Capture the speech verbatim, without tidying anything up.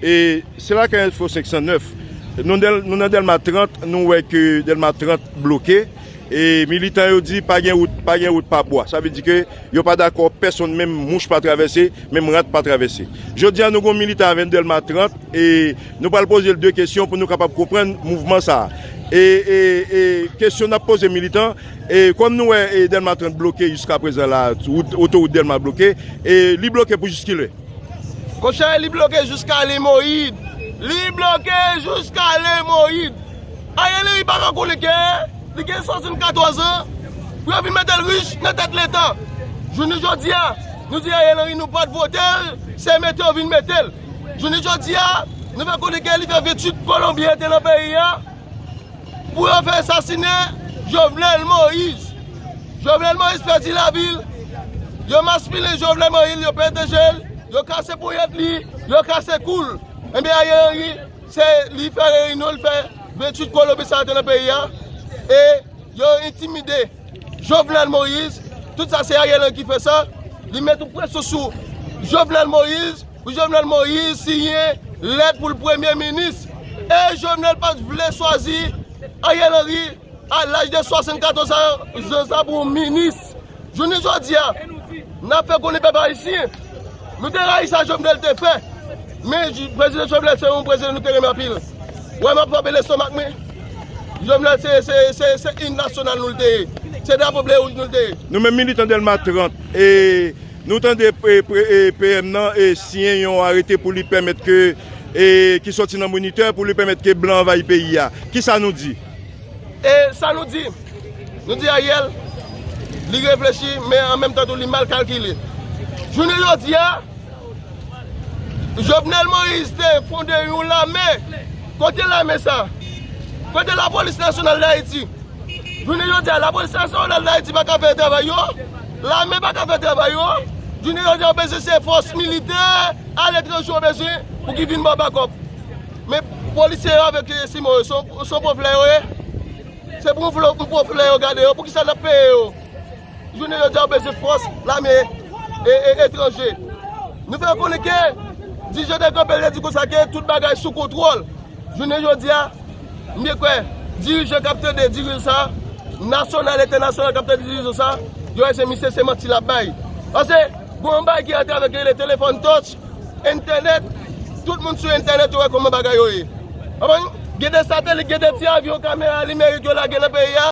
E se Lakay Enfo senk san nèf. Nou, Dèl- nou nan Dèlma trant, nou wè ke Dèlma trant bloke. E militan yo di pa gen wout, pa gen wout pa bwa. Sa vle di ke yo pa dakò pèsonn, menm mouch pa travèse, menm rat pa travèse. Jodi a, nou gon militan avè n Dèlma trant, e nou pral poze l de kesyon pou nou kapab konprann mouvman sa a. E, e, e kesyon n ap poze militan, e kòm nou wè, e Dèlma trant bloke jiska prezan la, wout- otowout Dèlma bloke, e li bloke pou jiskilè? Monchè, li bloke jiska Limoyid. Li bloke jiska Limoyid. Ariel Henry pa ka konnen ke li gen swasannkatòz an pou yo vin mete l rich nan tèt Leta. Jounen jodi a, nou di Ariel Henry nou pa t vote l, se mete yo vin mete l. Jounen jodi a, nou fè konnen ke li fè venntuit Kolonbyen te nan peyi a pou yo fè sasinen Jovenel Moïse. Jovenel Moïse pèdi lavi l. Yo maspilen Jovenel Moïse, yo pete je l, yo kase ponyèt li, yo kase kou l. Enben, Ariel Henry, se li fè reyinyon, li fè venntuit Kolonbyen sa te nan peyi a. E yo entimide Jovenel Moïse. Tout sa, se Ariel Henry ki fè sa. Li met yon presyon sou Jovenel Moïse, pou Jovenel Moïse siyen lèt pou l premye minis. E Jovenel pa t vle chwazi Ariel Henry a laj de swasannkatòz an sa pou yon minis. Jounen jodi a, n ap fè konnen pèp ayisyen, nou te rayi sa Jovenel te fè. Men J- prezidan Jovenel se yon prezidan nou te renmen anpil. Wè m ap frape lestomak mwen. Jovenel se, se, se, se im nasyonal nou l te ye. Se drapo ble wouj nou l te ye. Nou menm militan Dèlma trant, e nou tande, e, pre- e, P M nan, e, siyen yon arete pou li pèmèt ke, e, ki sòti nan Monitè pou li pèmèt ke blan anvayi peyi a. Kisa nou di? E sa nou di? Nou di Ariel, li reflechi, men an menm tan tou li mal kalkile. Jounen jodi a, Jovenel Moïse te fonde yon lame. Kote lame sa? Kote Lapolis Nasyonal d Ayiti? Jounen jodi a, Lapolis Nasyonal d Ayiti pa ka fè travay yo. Lame pa ka fè travay yo. Jounen jodi a, yo bezwen se fòs militè aletranje yo bezwen pou ki vin ba w bakòp. Men polisye yo avèk, e, Simon yo, se yon- se yon pwoflè yo ye. Se pou yon flo- yon pwoflè yo gade yo. Poukisa n ap peye yo? Jounen jodi a, yo bezwen fòs lame, e, e, etranje. Nou fè konnen ke dirijan te kanpe, te di konsa ke tout bagay sou kontwòl. Jounen jodi a, m byen kwè, dirijan k ap tande dirijan sa, nasyonal, entènasyonal k ap tande dirijan sa, yo wè se misye se manti l ap bay. Paske, gon yon bagay ki antre avèk le telefòn touch, entènèt, tout moun sou entènèt, yo wè kòman bagay yo ye. Konprann? Gen de satelit, gen de ti avyon, kamera nimerik yo lage nan peyi a.